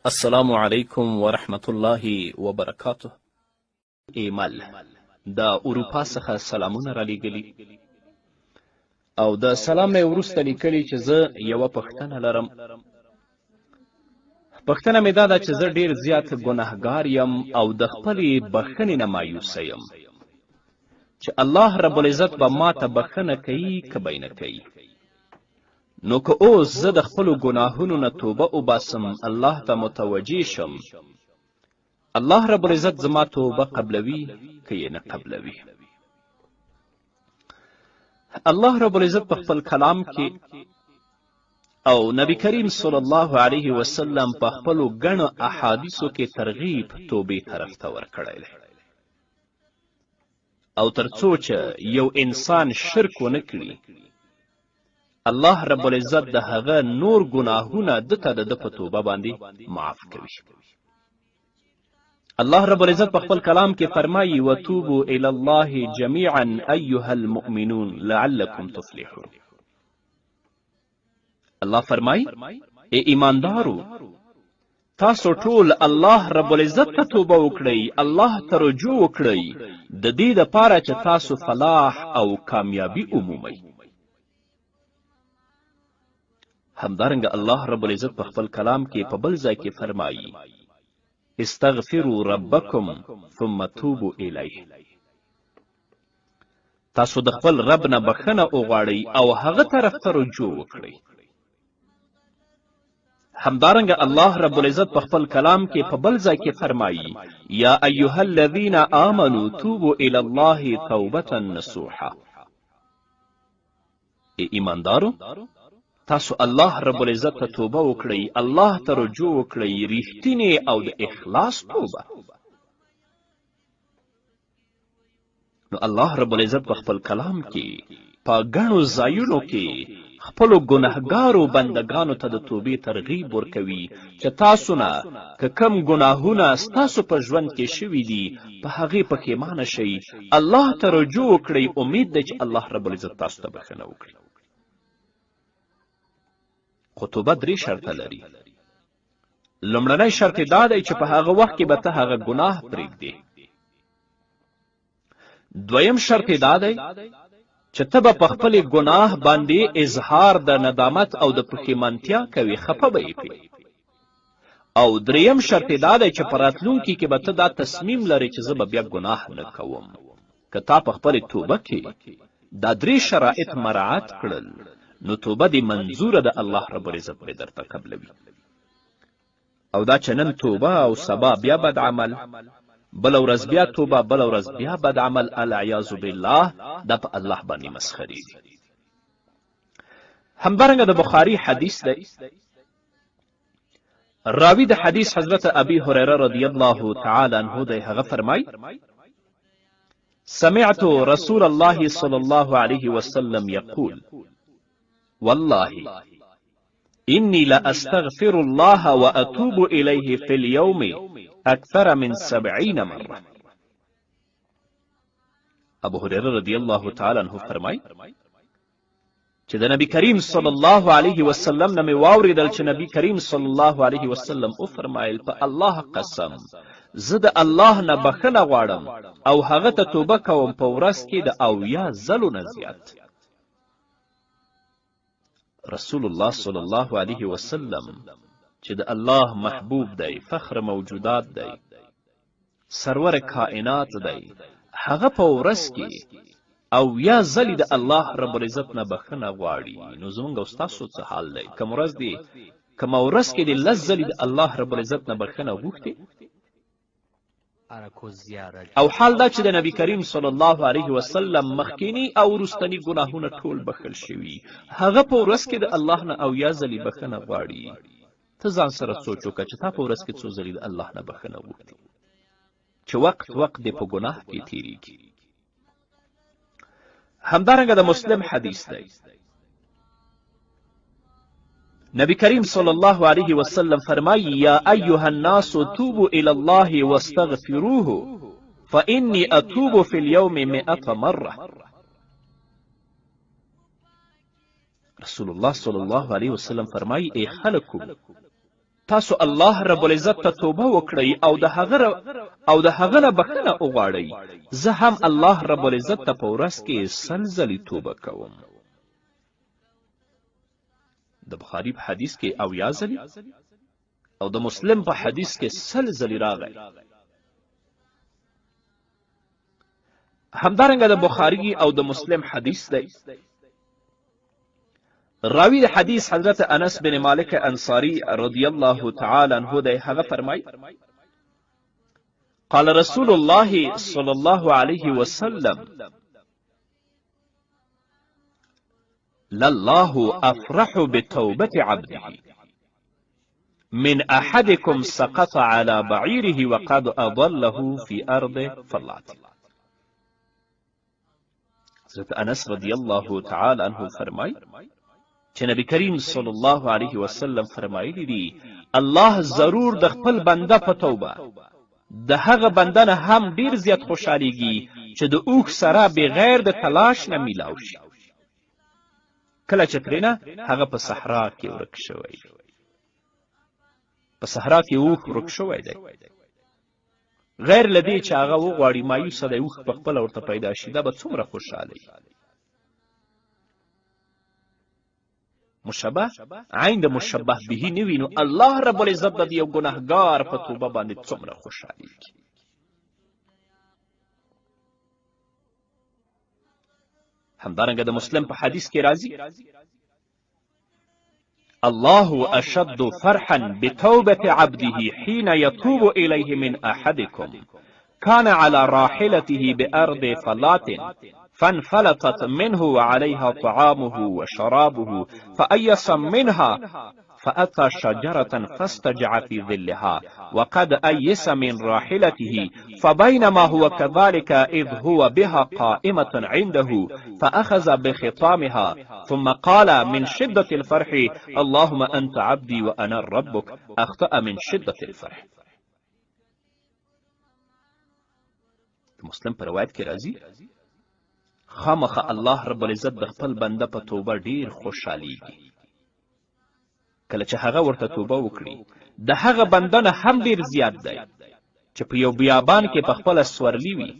السلام علیکم ورحمت الله وبرکاته. ایمل د اروپا څخه سلامونه رالیږلي او د سلام نه وروسته لیکلي چې زه یوه پوښتنه لرم. پوښتنه مې دا ده چې زه ډیر زیات ګناهګار یم او د خپلې بښنې نه مایوسه یم چې الله رب العزت به ما ته بښنه کوي که به یې نه کوي. نو که اوس زه د خپلو ګناهونو نه توبه وباسم، الله ته متوجه شم، الله رب العزت زما توبه قبلوي که یې نه قبلوي؟ الله رب العزت په خپل کلام کې او نبی کریم صلی الله علیه وسلم په خپلو ګڼو احادیثو کې ترغیب توبې طرف ته ورکړی دی. او تر څو چې یو انسان شرک ونه کړي، الله رب العزت د هغه نور ګناهونه ده ته د ده په توبه باندې معاف کوي. الله رب العزت په خپل کلام کې فرمایي: وتوبو الی الله جمیعا ایها المؤمنون لعلکم تفلحون. الله فرمایي: ای ایماندارو، تاسو ټول الله رب العزت ته توبه وکړئ، الله ته رجوع وکړئ، د دې دپاره چې تاسو فلاح او کامیابي ومومئ. همدارنګه الله رب العزت په خپل کلام کې په بل ځای کې فرمایي: استغفروا ربکم ثم توبوا الیه. تاسو د خپل رب نه بښنه وغواړئ او هغه طرف ته رجوع وکړئ. همدارنګه الله رب العزت په خپل کلام کې په بل ځای کې فرمایي: یا ایها الذین آمنو توبوا الی الله توبة نصوحا. ای ایماندارو، تاسو الله رب العزت ته توبه وکړئ، الله ته رجوع وکړئ، ریښتینې او د اخلاص توبه. نو الله رب العزت په خپل کلام کې په ګڼو ځایونو کې خپلو ګناهګارو بندګانو ته د توبې ترغیب ورکوي چې تاسو نه که کم ګناهونه ستاسو په ژوند کې شوي دي، په هغې پښیمانه شئ، الله ته رجوع وکړئ، امید دی چې الله رب العزت تاسو ته بښنه وکړي. خو توبه درې شرطه لري. لومړنی شرط یې دا دی چې په هغه وخت کې به ته هغه ګناه پرېږدې. دویم شرط یې دا دی چې ته به په خپلې ګناه باندې اظهار د ندامت او د پښیمانتیا کوې، خفه به یې پې. او دریم شرط یې دا دی چې په راتلونکي کې به ته دا تصمیم لرې چې زه به بیا ګناه نه کوم. که تا په خپلې توبه کې دا درې شرایط مراعت کړل، نو توبه دې منظوره ده، الله رب العزت به درته قبلوي. او دا چې نن توبه او سبا بیا بد عمل، بله ورځ بیا توبه، بله ورځ بیا بد عمل، العیاذ بالله، دا په الله باندې مسخرې دي. همدارنګه د بخاري حدیث دی، راوی د حدیث حضرت ابي هریره رضی الله تعالی عنه دی، هغه فرمای: سمعت رسول الله صلی الله علیه وسلم یقول والله إني لأستغفر الله وأتوب إليه في اليوم أكثر من 70 مرة. ابو هریره رضی الله تعالی عنه فرمای چې د نبی کریم صلی الله علیه وسلم نه مې واورېدل چې نبی کریم صلی الله علیه وسلم وفرمایل: په الله قسم، زه د الله نه بښنه غواړم او هغه ته توبه کوم په ورځ کې د 70 ځلو نه زیات. رسول الله صلی الله علیه وسلم چې د الله محبوب دی، فخر موجودات دی، سرور کائنات دی، هغه په ورځ کې 70 ځلې د الله رب العزت نه بښنه غواړي، نو زموږ او ستاسو څه حال دی؟ کوم ورځ دې کومه ورځ کې دې 10 ځلې د الله رب العزت نه بښنه غوښتې؟ او حال دا چې د نبی کریم صلی الله علیه وسلم مخکیني او وروستني ګناهونه ټول بښل شوي، هغه په ورځ کې د الله نه 70 ځلې بښنه غواړي. ته ځان سره سوچ وکړه چې تا په ورځ کې څو ځلې د الله نه بښنه غوښتي چې وخت وخت دې په ګناه کې تیریږي. همدارنګه د مسلم حدیث دی، نبی کریم صلی الله علیه وسلم فرمایی: یا ایها الناس توبوا الی الله واستغفروه فانی اتوب فی اليوم 100 مره. رسول الله صلی الله علیه وسلم فرمایی: ای خلکو، تاسو الله رب العزت ته توبه وکړئ او د هغه نه بښنه وغواړئ. زه هم الله رب العزت ته په ورځ کې 100 ځلې توبه کوم. د بخاري په حدیث کې 70 ځلې او د مسلم په حدیث کې 100 ځلې راغی. همدارنګه د بخاري او د مسلم حدیث دی. راوی د حدیث حضرت انس بن مالک انصاری رضی الله تعالی عنه دی، هغه فرمایي: قال رسول الله صلی الله علیه وسلم: لله افرح بتوبة عبده من احدكم سقط على بعيره وقد اضله في ارض فلات. حضرت انس رضی الله تعالی عنه فرمای چې نبی کریم صلی الله علیه وسلم فرمایلی دي: الله ضرور د خپل بنده په توبه د هغه بنده نه هم ډیر زیات خوشحالیږي چې د اوښ سره بغیر د تلاش نه میلاو شي، کله چې ترېنه هغه په صحرا کې ورک شوی. په صحرا کې اوښ ورک شوی دی، غیر له دې چې هغه وغواړي مایوسه دی، اوښ په خپله ورته پیدا شي، دا به څومره خوشحاله وي. مشبه عین د مشبه به نه وي، نو الله رب العزت به د یو ګناهګار په توبه باندې څومره خوشحالیږي. همدارنګه د مسلم په حدیث کې راځي: الله أشد فرحا بتوبة عبده حين يتوب إليه من أحدكم كان على راحلته بأرض فلات فانفلتت منه وعليها طعامه وشرابه فأيس منها فأتى شجرة فاستجع في ظلها وقد أيس من راحلته، فبينما هو كذلك إذ هو بها قائمة عنده فأخذ بخطامها ثم قال من شدة الفرح: اللهم أنت عبدي وأنا ربك. أخطأ من شدة الفرح. د مسلم په روایت کې راځي: خامخا الله رب العزت د خپل بنده په توبه ډیر خوشحالیږي کله چې هغه ورته توبه وکړي. د هغه بنده نه هم ډیر زیات دی چې په یو بیابان کې په خپله سورلي وي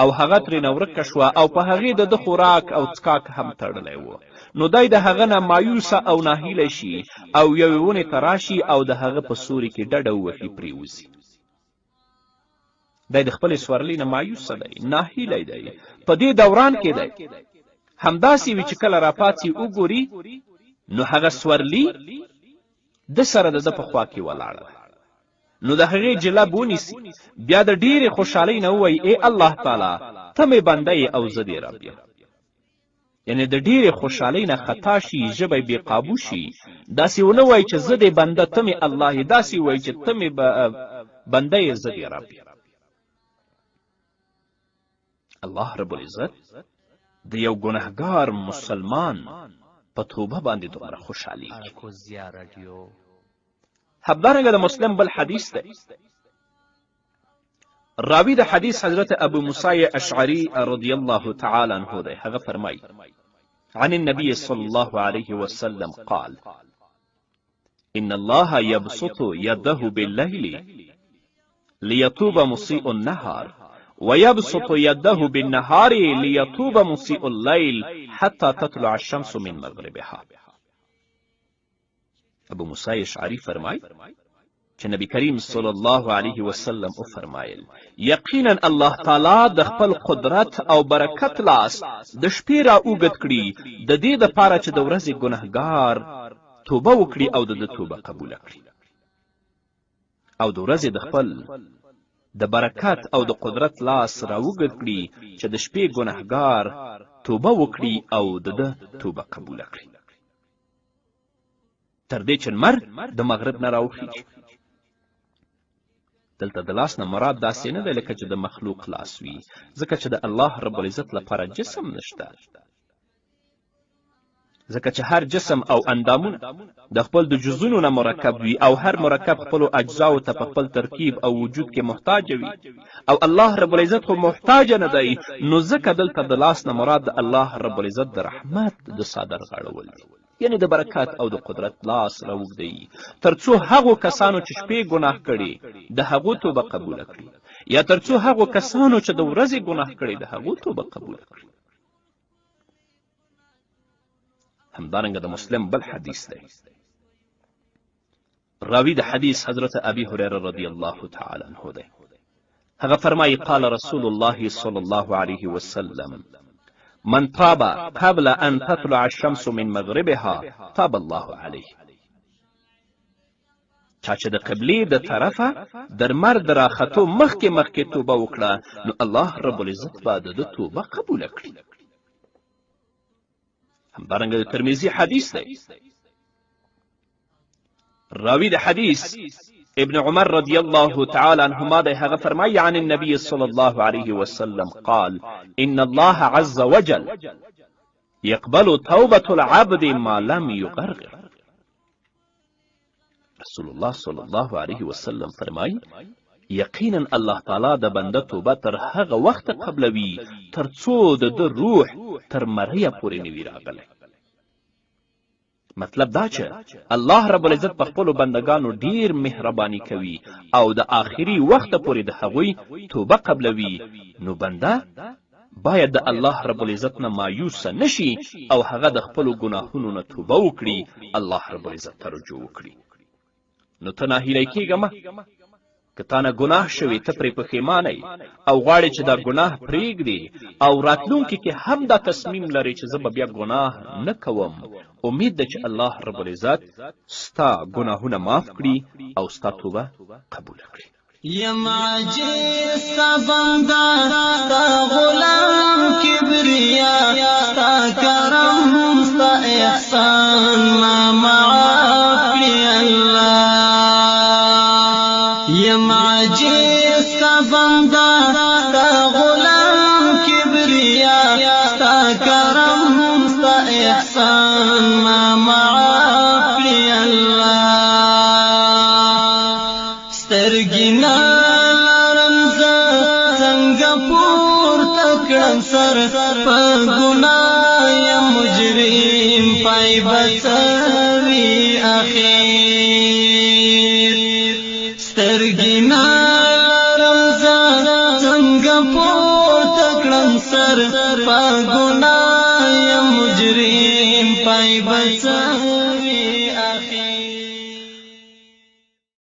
او هغه ترېنه ورکه شوه او په هغې د ده خوراک او څکاک هم تړلی و، نو دی د هغه نه مایوسه او ناهیلی شي او یوې ونې ته راشي او د هغه په سوري کې ډډه ووهي پرېوځي. دی د خپلې سورلۍ نه مایوسه دی، ناهیلی دی، په دې دوران کې دی همداسې وي چې کله راپاڅي وګوري نو هغه سورلي ده سره د ده په خوا کې ولاړه ده، نو د هغې جلب ونیسي، بیا د ډېرې خوشحالۍ نه ووایي: ای الله تعالی، ته مې بنده یې او زه دې رب یم. یعنې د ډېرې خوشحالۍ نه خطا شي، ژبه یې بې قابو شي، داسې ونه وایي چې زه دې بنده ته مې الله یې، داسې ووایي چې ته مې بنده یې زه دې رب یم. الله رب العزت د یو ګنهګار مسلمان په توبه باندې دومره خوشحالیږي. همدارنګه د مسلم بل حدیث دی. راوی د حدیث حضرت ابو موسی اشعری رضی الله تعالی عنه دی، هغه فرمایي: عن النبي صلى الله عليه وسلم قال: إن الله يبسط يده بالليل ليتوب مسيء النهار ويبسط يده بالنهار ليتوب مسيء الليل حتى تطلع الشمس من مغربها. ابو موسی اشعری فرمای چې نبی کریم صلی الله علیه وسلم وفرمایل: یقینا الله تعالی د خپل قدرت او برکت لاس د شپې را اوږد کړي د دې دپاره چې د ورځې ګنهګار توبه وکړي او د ده توبه قبوله کړي، او د ورځې د خپل د برکت او د قدرت لاس راوږد کړي چې د شپې ګنهګار توبه وکړي او د ده توبه قبوله کړي، تر دې چې لمر د مغرب نه راوخیږي. دلته د لاس نه مراد داسې نه دی لکه چې د مخلوق لاس وي، ځکه چې د الله رب العزت لپاره جسم نشته، ځکه چې هر جسم او اندامونه د خپل د جزونو نه مرکب وي او هر مرکب خپلو اجزاو ته په خپل ترکیب او وجود کې محتاج وي، او الله رب العزت خو محتاج نه دی، نو ځکه دلته د لاس نه مراد د الله رب العزت د رحمت د څادر غاړول دي. یعنې د برکت او د قدرت لاس راوږدوي، تر څو هغو کسانو چې شپې ګناه کړې د هغو توبه قبوله کړي، یا تر څو هغو کسانو چې د ورځې ګناه کړې د هغو توبه قبوله کړي. همدارنګه د مسلم بل حدیث دی، راوی د حدیث حضرت ابي هریره رضی الله تعالی عنه دی، هغه فرمایي: قال رسول الله صلی الله علیه وسلم: من تاب قبل ان تطلع الشمس من مغربها تاب الله علیه. چا چې د قبلې د طرفه د لمر د راختو مخکې مخکې توبه وکړه، نو الله رب العزت به د ده توبه قبوله کړي. همدارنګه د ترمذي حدیث دی، راوی د حدیث ابن عمر رضی الله تعالی عنهما دی، هغه فرمایي: عن النبي صلی الله علیه وسلم قال: ان الله عز وجل يقبل توبة العبد ما لم يغرغر. رسول الله صلی الله علیه وسلم فرمایي: یقینا الله تعالی د بنده توبه تر هغه وخته قبلوي تر څو د ده روح تر مریه پورې نه وي راغلی. مطلب دا چې الله رب العزت په خپلو بندګانو ډیر مهرباني کوي او د آخري وخته پورې د هغوی توبه قبلوي. نو بنده باید د الله رب العزت نه مایوسه نشي او هغه د خپلو ګناهونو نه توبه وکړي، الله رب العزت ته رجوع وکړي. نو ته ناهیلی کیږه مه، که تا نه ګناه شوې ته پرې پښیمانه یې او غواړې چې دا ګناه پرېږدې او راتلونکي کې هم دا تصمیم لرې چې زه به بیا ګناه نه کوم، امید ده چې الله رب العزت ستا ګناهونه معاف کړي او ستا توبه قبوله کړي. یم عاجز ستا بنده، ستا غلام کبریا، ستا کرم ستا احسان ما معاف کړي الله. یم عاجز ستا بنده، ستا غلام کبریا، ستا کرم ستا احسان ما معاف کړي الله. سترګې نه لرم زه څنګه پورته کړم سر، په ګناه یم مجرم پای به څه وي اخر. سترګې نه لرم زه څنګه پورته کړم سر، په ګناه یم مجرم پای به څه